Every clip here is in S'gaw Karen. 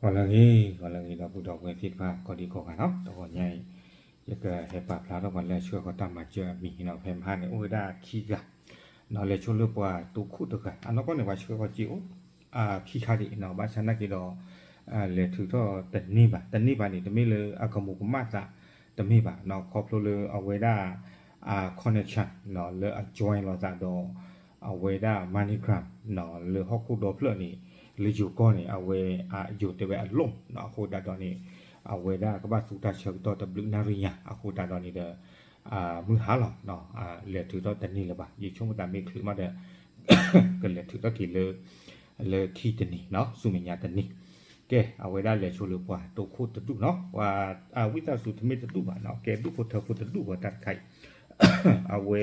ဂီၤလၢအဂ့ၤ ဂီၤလၢအဂ့ၤ ဒီပုၢ်ဒီဝဲၢ်သ့ၣ်တဖၣ် ကိးဒံကိးဂၤနီၤ, တဂီၤညါအံၤ ယကဟဲပာ်ဖျါထီၣ်ပှၤလၢအဆှၢဃီၤတၢ်မၤစၢၤအမံၤနီၤ, ဖဲမဟါန့ၣ် အိၣ်ဝဲဒၣ်ခံဂၤနီၤ, လဲၤဆိလၢပှၤတိခိၣ်တဂၤ, အနီၢ်ကီၢ်န့ၣ် ပှၤဆှၢဃီၤစ့အိၣ် ခံခါဒံးနီၤ, ဘၣ်ဆၣ်နာ်က့ဒီး လဲၤထုးထီၣ်တန့ၢ်ဘၣ်, တန့ၢ်ဘၣ်န့ၣ် တမ့ၢ်လၢအကမူၤကမၣ်သး တမ့ၢ်ဘၣ်နီၤ, ခီဖျိလၢအဝဲဒၣ် connection နီၤ လၢအ join လိာ်သးဒီး အဝဲဒၣ် MoneyGram နီၤ လၢဟီၣ်ခိၣ်ဒီဖျၢၣ်န့ၣ် လၢယိၤကီၢ်န့ၣ် အဝဲ ယိၤတဲဝဲအလိၣ်နီၤ, အဃိသတးဒီးန့ၣ် အဝဲဒၣ်ကဘၣ်သူတၢ်ဆၢကတီၢ်တဘျုးနၣ်ရံၣ်ညါ, အဃိသတးဒီးန့ၣ်ဒီး မုၢ်ဟါလီၤ လဲၤထုးထီၣ်တန့ၢ်လၢၤဘၣ်, ယဆိကမိၣ်သးမ့ၢ်ချုးမးဒီး ကလဲၤထုးထီၣ်က့ၤလၢ လၢခံတနံၤနီၤ, ဆူမဲာ်ညါတနံၤ, ကဲ အဝဲဒၣ်လဲၤဆိလၢပှၤတိခိၣ်တဒူၣ်နီၤ, ပှၤ ဝံသးစူၤတမ့ၢ်တဒူၣ်ဘၣ်နီၤ, ကဲဒူၣ်ဖိထၢဖိတဒူၣ်ဝဲတၢ်တခါအံၤ, အဝဲ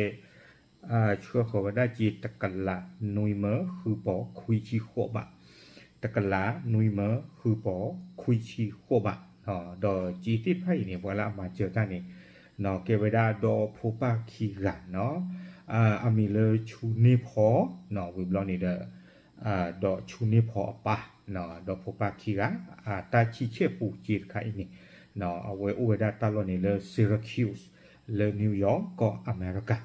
ဆှၢဃီၤဝဲဒၣ်စ့တကလးနွံမၢဃုပီၤခွံဆံဃိးဘး, တကလးနွံမၢဃုပီၤခွံဆံဃိးဘး, ဒီးစ့သ့ၣ်တဖၣ်အံၤန့ၣ် ပှၤလၢအမၤစၢၤတၢ်န့ၣ်နီၤ ကဲဝဲဒၣ်ဒီဖိပၢ်ခံဂၤနီၤ, အမံၤလၢဆူန့ၢ်ဖီနီၤ, ဝံၤဘျီန့ၣ်ဒီး ဒီးဆူန့ၢ်ဖီအပၢ်, ဒီဖိပၢ်ခံဂၤ, တၢ်ဆံဆဲၣ်ပူၤစ့တခါအံၤန့ၣ်, အဝဲအိၣ်ဝဲဒၣ်တၢ်လီၢ်န့ၣ်လၢ Syracuse လၢ New York ကီၢ်အမဲရကၤ,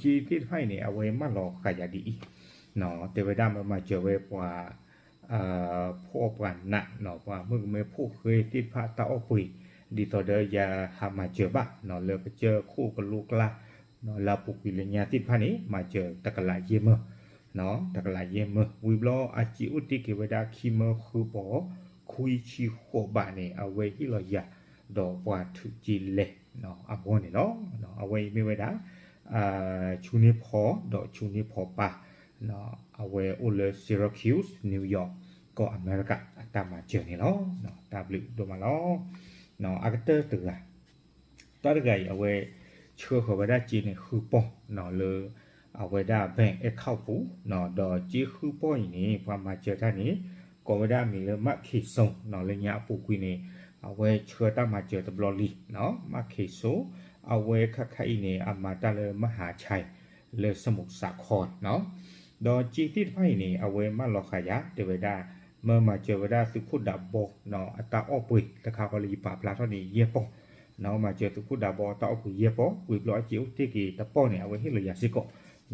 ဒီးစ့သ့ၣ်တဖၣ်အံၤန့ၣ် အဝဲမၢလီၤဃာ်ယၤဒ်အံၤ, တဲဝဲဒၣ်မ့ၢ်မၤစၢၤဝဲပှၤ ဖှီၣ်ပှၤနးနီၤ, ပှၤမုၣ်ကမဲဖိၣ်ဃဲသ့ၣ်တဖၣ်တၢ်အီၣ်ပှ့ၤ, ဒ်သိးဒီးယဟးမၤစၢၤဘၣ်နီၤ, လၢကစၢၢ်ခိၣ်ကလိကျါနီၤ, လၢအပူၤကွံာ်လၢညါသ့ၣ်တဖၣ်န့ၣ် မၤစၢၤတကလးယဲၢ်မၢ, တကလးယဲၢ်မၢ, ဝံၤဘျီအစ့အိၣ်တ့ၢ်က့ၤဝဲဒၣ်ခံမၢဃုပီၤခွံဆံဃိးဘးန့ၣ် အဝဲဟ့ၣ်လီၤယၤ ဒီးပှၤထုးက့လဲၤအဂီၢ်န့ၣ်လီၤ. အဝဲအံၤမ့ၢ်ဝဲဒၣ် ဆူန့ၢ်ဖီ ဒီးဆူန့ၢ်ဖီပၢ်, အဝဲအိၣ်လၢ Syracuse, New York ကီၢ်အမဲရကၤ အတၢ်မၤစၢၤန့ၣ်လီၤ. တၢ်ဘျုးဒိၣ်မးလီၤ. အကတၢၢ်တဂၤ, တၢ်တဂၤအံၤ အဝဲဆှၢဃီၤဝဲဒၣ်စ့န့ၣ်ဃုပီၢ်လၢ အဝဲဒၣ် bank account ပူၤ, ဒီးစ့ဃုပီၢ်အံၤန့ၣ် ပှၤမၤစၢၤတၢ်န့ၣ် ကိးဝဲဒၣ်အမံၤလၢ မၣ်ခ့စိ လၢညါအပူၤကွံာ်န့ၣ် အဝဲဆှၢတၢ်မၤစၢၤတဘျီလံ, မၣ်ခ့စိ, အဝဲခါခါအံၤန့ၣ် အမၤတၢ်လၢမဟါဆဲ လၢစမူးစးခီနီၤ, ဒီးစ့သ့ၣ်တဖၣ်အံၤန့ၣ် အဝဲမၢလီၤဃာ်ယၤ တဲဝဲဒၣ် မၢမၤစၢၤဝဲဒၣ်သုးခိၣ်ဒးဘီနီၤ အတၢ်အီၣ်ပှ့ၤတခါဃီလၢယပာ်ဖျါထီၣ်န့ၣ် ယဲၢ်ပီၢ်, မၤစၢၤသုးခိၣ်ဒးဘီတၢ်အီၣ်ပှ့ၤယဲၢ်ပီၢ်, ဝံၤဘျီအစ့အိၣ်တ့ၢ်က့ၤတပီၢ်န့ၣ် အဝဲဟ့ၣ်လီၤယၤစ့ၢ်ကီး,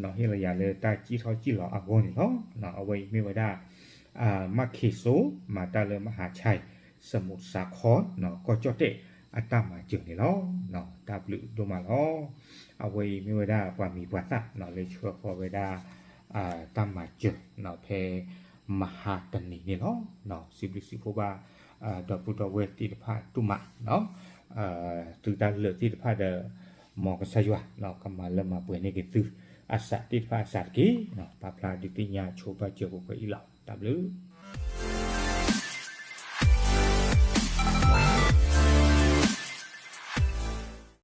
ဟ့ၣ်လီၤယၤလၢတၢ်စံၣ်ထီၣ်စံၣ်လီၤအဂီၢ်န့ၣ်လီၤ. အဝဲအံၤမ့ၢ်ဝဲဒၣ် မၣ်ခ့စိ မၤတၢ်လၢမဟါဆဲ စမူးစးခီ ကီၢ်ကၠီၣ်တဲၣ်အတၢ်မၤစၢၤန့ၣ်လီၤ. တၢ်ဘျုးဒိၣ်မးလီၤ. အဝဲအံၤမ့ၢ်ဝဲဒၣ်ပှၤမံၤပှၤသၣ်လၢဆှၢဃီၤဝဲဒၣ် တၢ်မၤစၢၤဖဲမဟါတနံၤန့ၣ်လီၤ. စံးဘျုးစံးဖှိၣ်ဘၣ် ဒီပုၢ်ဒီဝဲၢ်သ့ၣ်တဖၣ်ဒိၣ်မး သုတၢ်လၢာ်သ့ၣ်တဖၣ်ဒီး မ်ကစၢ်ယွၤ ကမၤလၢမၤပှဲၤန့ၢ်က့ၤသု အစးသ့ၣ်တဖၣ်အစးတက့ၢ်. ပာ်ဖျါဒုးသ့ၣ်ညါဆိဘၣ်စၢၤပှဲၤအံၤလီၤ. တၢ်ဘျုး